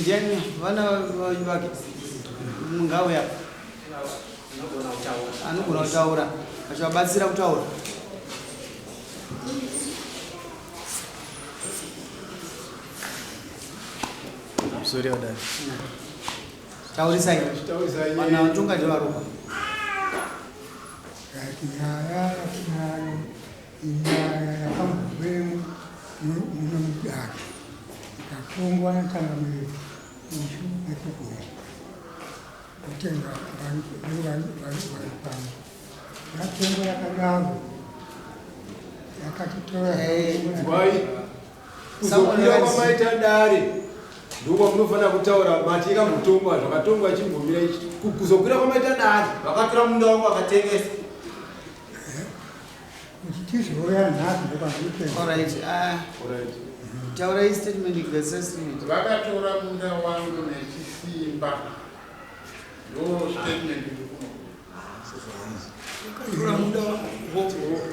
Ndiani vana vake ngauya anogona kutaura achivabatsira kutaura. Sorry wadai. Taurisai. Vana vatonga ndevaropa. Nyaya yatinayo inyaya yakambovemo muno mudare ikatongwa nachangamire Bushu nekuguya kutenga vari pano yatongwa yakadaro yakatitora Kuzokwira kwamaita dare ndokwamunofanira kutaura mati ikambotongwa zvakatongwa chimbomira ichi kuzokwira kwamaita dare vakatora munda wangu vakatengesa kuti tizouya nhasi ndokwazvipera. Alright, ah. Alright. Taurai statement gadzira statement. Vakatora munda wangu nechisimba. Ndo statement iri kuno. Vakatora munda wangu.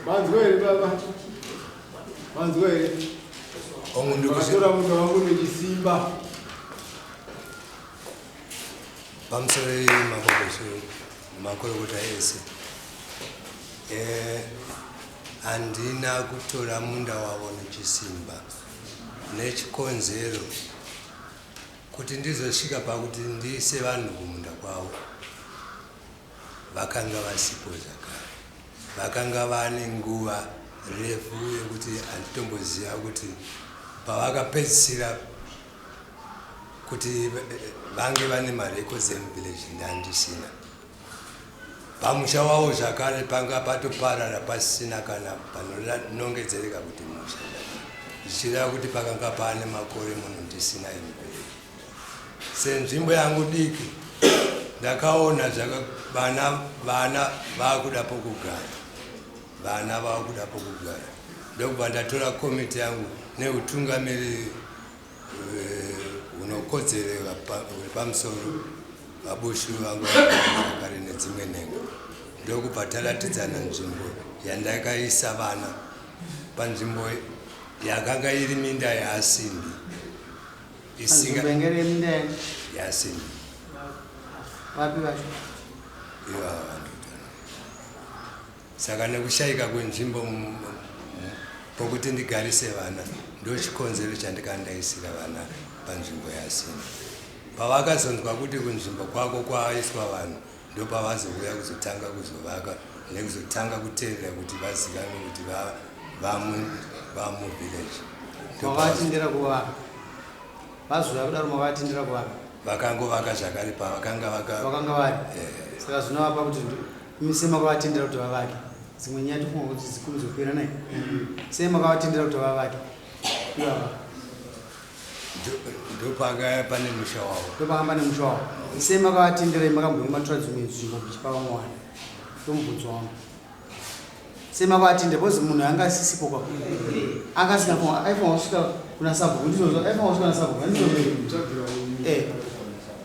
Manzwa here baba? Manzwa here? Vakatora munda wangu nechisimba. Pamusoro makokoso makorokota ese. Eh, handina kutora munda wavo nechisimba nechikonzero kuti ndizosvika pakuti ndiise vanhu kumunda kwavo vakanga vasipo zvakare vakanga vane nguva refu yekuti handitomboziva kuti pavakapedzisira kuti vange vane marecords emuvillage ndandisina Pamusha wavo zvakare panga patoparara pasisina kana panonongedzereka kuti musha zvichireva kuti pakanga paane makore munhu ndisina ini senzvimbo yangu diki ndakaona zvaka vana vana vakuda pokugara vana vakuda pokugara ndokubva ndatora komiti yangu neutungamiriri hunokodzerera huri pamusoro vabushu vangu zvakare nedzimwe nhengo ndokubva taratidzana nzvimbo yandakaisa vana panzvimbo yakanga iri minda yaasimbi isinga yasimbi vapi vacho ivava vanhu Saka nekushaika kwenzvimbo pokuti ndigarise vana ndochikonzero chandikandaisira vana panzvimbo yasina. Pavakazonzwa kuti kunzvimbo kwako kwaiswa vanhu ndopavazouya kuzotanga kuzovaka nekuzotanga kuteerera kuti vazikanwe kuti vamuvillage. Makavatendera kuvaka. Vazouya kudaro makavatendera kuvaka. Vakangovaka zvakare pavakanga vaka vakanga vari. Eh. Saka zvinovapa kuti Imi sei makavatendera kuti vavake? Dzimwe nyaya tofunga kuti dzikunzopera nai. Sei makavatendera kuti vavake? Ivava. Ndopakaya pane musha wavo. Ndopakanga pane musha wavo. Sei makavatendera imi makambove matora dzimwe nzvimbo muchipa vamwe vanhu? Ndomubvunzo wangu. Sei makavatendera because munhu anga asisipo kwa. Anga asina kufunga aifunga kusvika kuna sabhuku ndizvozvo aifunga kusvika kuna sabhuku ndizvozvo. Eh.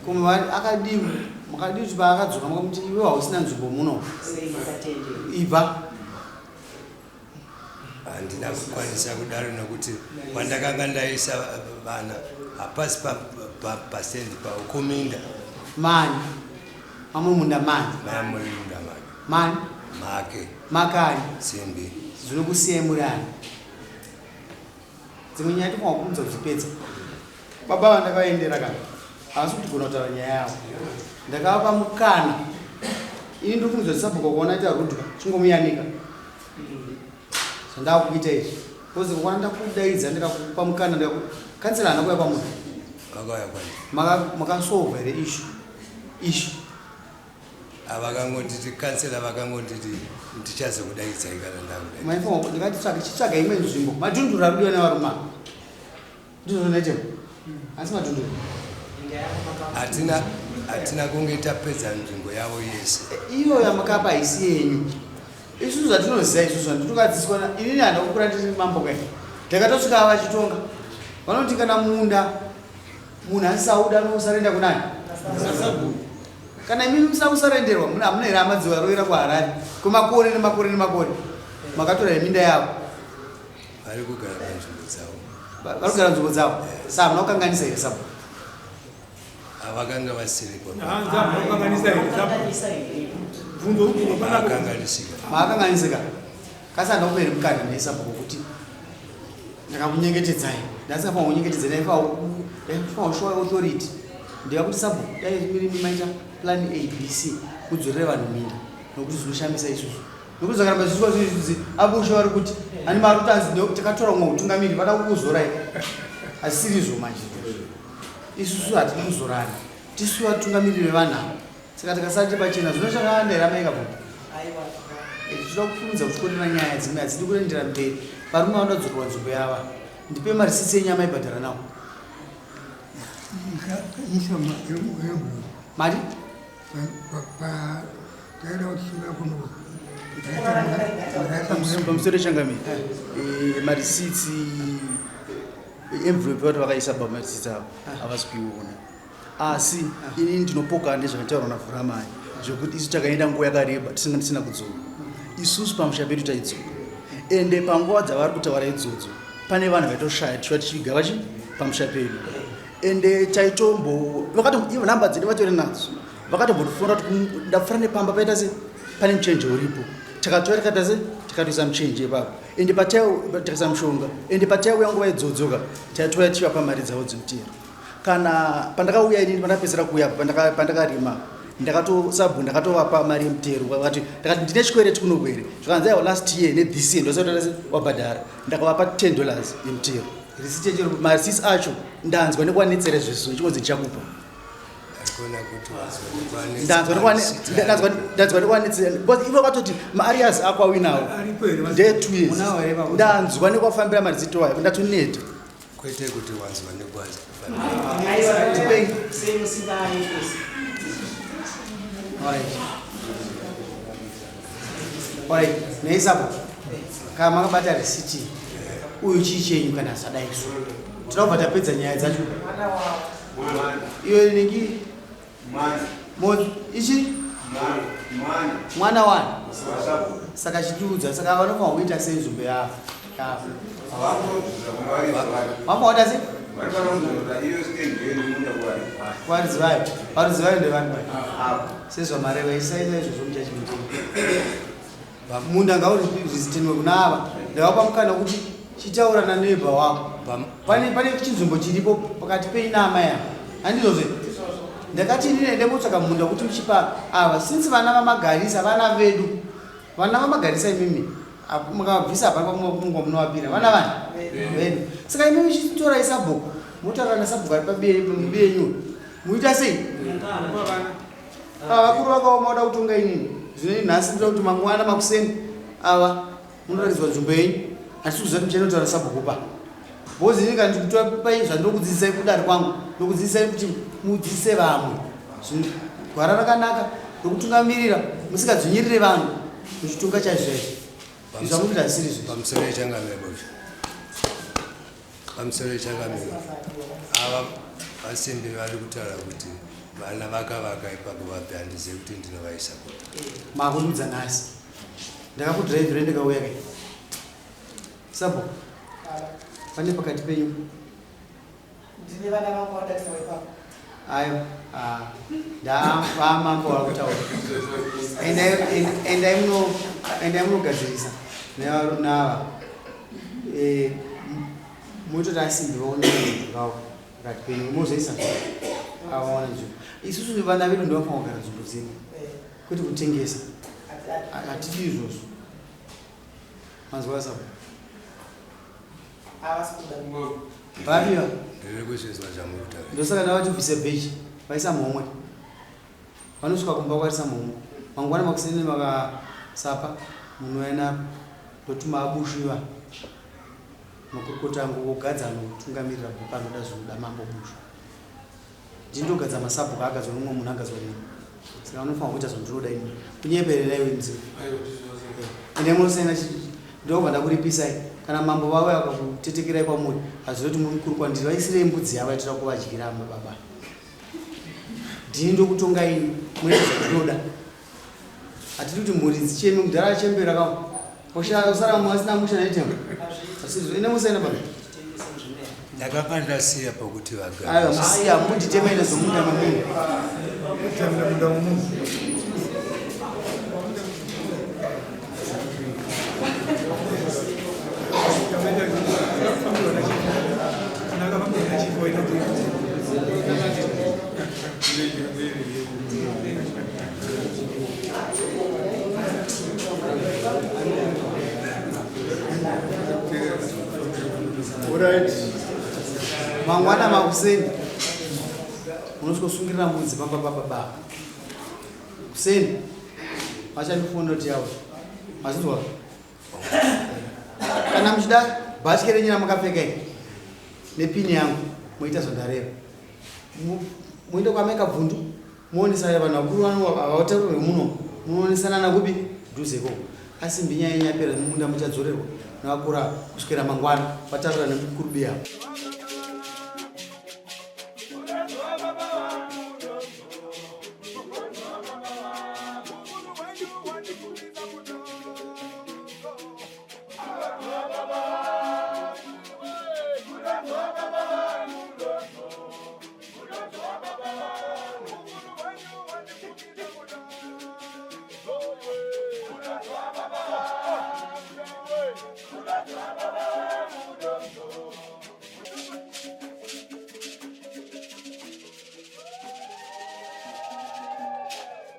Kumwe akadii makadii kuti paakadzoka makamuti iwe hausina nzvimbo muno ibva handina kukwanisa kudaro nokuti kwandakanga ndaisa vana hapasi pasendi pavo kuminda mani mamwe munda mani mamwe munda make mani make makani simbi zvinokusiyai muri ani Dzimwe nyaya tofanirwa kukurumidza kudzipedza. Baba vandakavaendera kana havasi kutigona kutaura nyaya yavo. Ndakavapa mukana. Ini ndiri kumudza kuti sabhuku kuona aita rudwa chingomuyanika. Zvandakuita izvi. Because kuona ndakudaidza ndikakupa mukana ndikaku kansela haana kuuya kwamuri. Vakauya kwandiri. Maka makasolva here issue? Issue. Vakangonditi kansela vakangonditi ndichazokudaidzai kana ndakuda. Maifunga ndikati tsvaga chitsvaga imwe nzvimbo. Madhunduru ari kudiwa nevarume ava. Ndizvo zvinoita. Asi madhunduru. Hatina hatina kunge tapedza nzvimbo yavo yese. Iyo yamakapa haisi yenyu. Isusu zvatinoziva isusu handitokadzidziswa inini handina kukura ndiri mambo kai. Ndakatosvika vachitonga. Vanoti kana munda munhu asisauda anosarenda kunani kana imimi musina kusarenderwa muna hamuna here hama dzivarovera kuharare kwemakore nemakore nemakore makatora here minda yavo vari kugara panzvimbo dzavo. Vari kugara nzvimbo dzavo. Sa hamuna kukanganisa here sabhuku? Havakanga vasiripo. Hanzi hamuna kukanganisa here sabhuku? Bvunzo uri kubva panapa. Makanganisika. Makanganisika. Kasi handina kupa here mukana nhai sabhuku kuti ndakakunyengetedzai. Ndasingafanira kunyengetedzai ndaifanira kushowa authority. Ndikakuti sabhuku dai mirimi maita plan A B C mudzorere vanhu minda nokuti zvinoshamisa isusu. Nokuti zvakaramba zvichiitwa zvinhu izvi abushe vari kuti ani mari kuti anzi takatora umwe utungamiri vada kukuzorai. Hazisirizvo manje. Isusu hatidi kuzorana. Tisu vatungamiriri vevanhu ava. Saka tikasara tiri pachena zvino zvakawanda here amai Kabumba? Eh, tinoda kukurumidza kutyorera nyaya dzimwe hadzidi kuendera mberi. Varume vanoda kudzorerwa nzvimbo yava. Ndipe marisitsi enyu amaibhadhara nawo. Isa envelope. Mari? Pamusoro changamire eh, marisitsi envelope vati vakaisa pamarisitsi avo havasi kuiona asi ini ndinopoka nezvakataurwa navhuramai zvekuti isu takaenda nguva yakareba tisinga tisina kudzoka isusu pamusha pedu taidzoka ende panguva dzavari kutaura idzodzo pane vanhu vaitoshaya tichiva tichiviga vachi pamusha pedu ende taitombo vakato ivo nhamba dzedu vatori nadzo vakatombotifona kuti ndapfura nepamba paita se pane muchenje uripo takatouya takaita se takatoisa muchenje ipapo ende patakaisa mushonga ende pataiuya nguva idzodzoka taitouya tichivapa mari dzavo dzemutero kana pandakauya inini pandakapedzisira kuuya pandakarima ndakatosabhu ndakatovapa mari yemutero vakati ndakati ndine chikwereti kunoku here zvikanzi aiwa last year nethis year ndosati wabhadhara ndakavapa 10 dollars yemutero marisisi acho ndanzwa nekwanetsera zviso chingonzi ndichakupa ndanzwa nekwanetsera because ivo vatoti maarias ako awinawo ndee two years ndanzwa nekwafambira marisiti wayo ndatoneta Kwete kuti wanzwa nekwanzwa. Alright. Neisapo. Kana makabata risiti uyu chii chenyu kana zvadai so. Tinoda kubva tapedza nyaya dzacho. Iyo inenge Mwana. Ichi? Mwana. Mwana wani? Saka chitiudza saka vanofanira kuita sei nzvimbo yavo? Yavo. Vamba wada sei? Varidzi vayo. Varidzi vayo ndevani vayo? Sezvamareva isaisa izvozvo muchachimutemo. Munda ngaurizitenwe kuna ava. Ndavapa mukana wekuti chitaura naneighbor wako. Pane pane chinzvimbo chiripo pakati penyu naamai ava. Handizvozve? Ndakati inini ende motsvaka munda kuti muchipa ava since vana vamagarisa vana vedu. Vana vamagarisa imimi mukavabvisa hapana pamungwa munovapira vana vani vedu. Saka imimi chitorai sabhuku motaura nasabhuku ari pabienyu muita sei? Ava vakuru vakaoma vada kutonga inini. Zvino ini nhasi ndoda kuti mangwana makuseni ava munoratidzwa nzvimbo yenyu. Handisi kuziva kuti muchainotaura sabhuku pa. Because ini kana ndikutopai zvandinokudzidzisai kudare kwangu, ndokudzidzisai kuti mudzidzise vamwe. Zvino gwara rakanaka rokutungamirira musingadzvinyirire vanhu muchitonga chaizvo chaizvo. Izvi zvamukuita hazvisiri izvo. Pamusoro yechangamire bosho. Pamusoro changamire, ava vasimbi vari kutaura kuti vana vakavaka ipapo vapi handizivi kuti ndinovaisa kupi. Makundiudza nhasi. Ndakakudhiraivhira ndikauya kai. Sabo. Pane pakati penyu. Ndine vana vangu vandatinawo ipapo. Ayo, ah, ndavamambo vari kutaura. Endai muno endai munogadzirisa nava. Eh, moitoti asimbi vaone vavo pakati penyu mozoisa avaona nzvimbo. Isusu vana vedu ndovanofanira kugara nzvimbo dzedu kwete kutengesa. Hatidi izvozvo. Manzwa sabo. Havasi kuda. Vapi va? Ndiri kuzvinzwa zvamuri kutaura. Ndosaka ndavati ubvise bheji vaisa mhomwe. Vanosvika kumba kwaisa mhomwe. Mangwana makuseni vakasapa munouya navo ndotuma abushu iva. Makurukota angu vogadza anotungamirira bhuku anoda zvinoda mambo bushu. Ndini ndogadza masabhuku agadzwa nomumwe munhu agadzwa neni. Saka vanofanira kuita zvandinoda ini. Kunyeperera iwe mudzimu. Ende munosaina ndobva ndakuripisai. Kana mambo vauya vakakutetekerai kwamuri hazvirevi kuti muri mukuru kwandiri. Vaisirei mbudzi yavo yatira kuvadyira baba. Ndini ndokutonga ini munoita zvandinoda. Hatidi kuti mhuri dzicheme mudhara achembera ka. Osara asina musha naitemba. Asizvo ine musaina baba. Ndakanga ndasiya pokuti vagare. Aiwa musiya munditema ine zvomunda memunhu. Kutemera munda wemunhu. Alright. Mangwana makuseni unosvikosungirira mbudzi pamba pababa. Kuseni vachandifonera kuti yawo. Mazvinzwa? Kana muchida bhatye renyu ramakapfeka iri nepini yangu moita zvandareva. Muende kwaMai Kabvundu muonesana vanhu vakuru vano havataurwe muno munoonesana nakupi dhuze ikoko. Asi mbinya yenyu yapera mumunda muchadzorerwa nevakura kusvikira mangwana vataura nemukuru biyavo.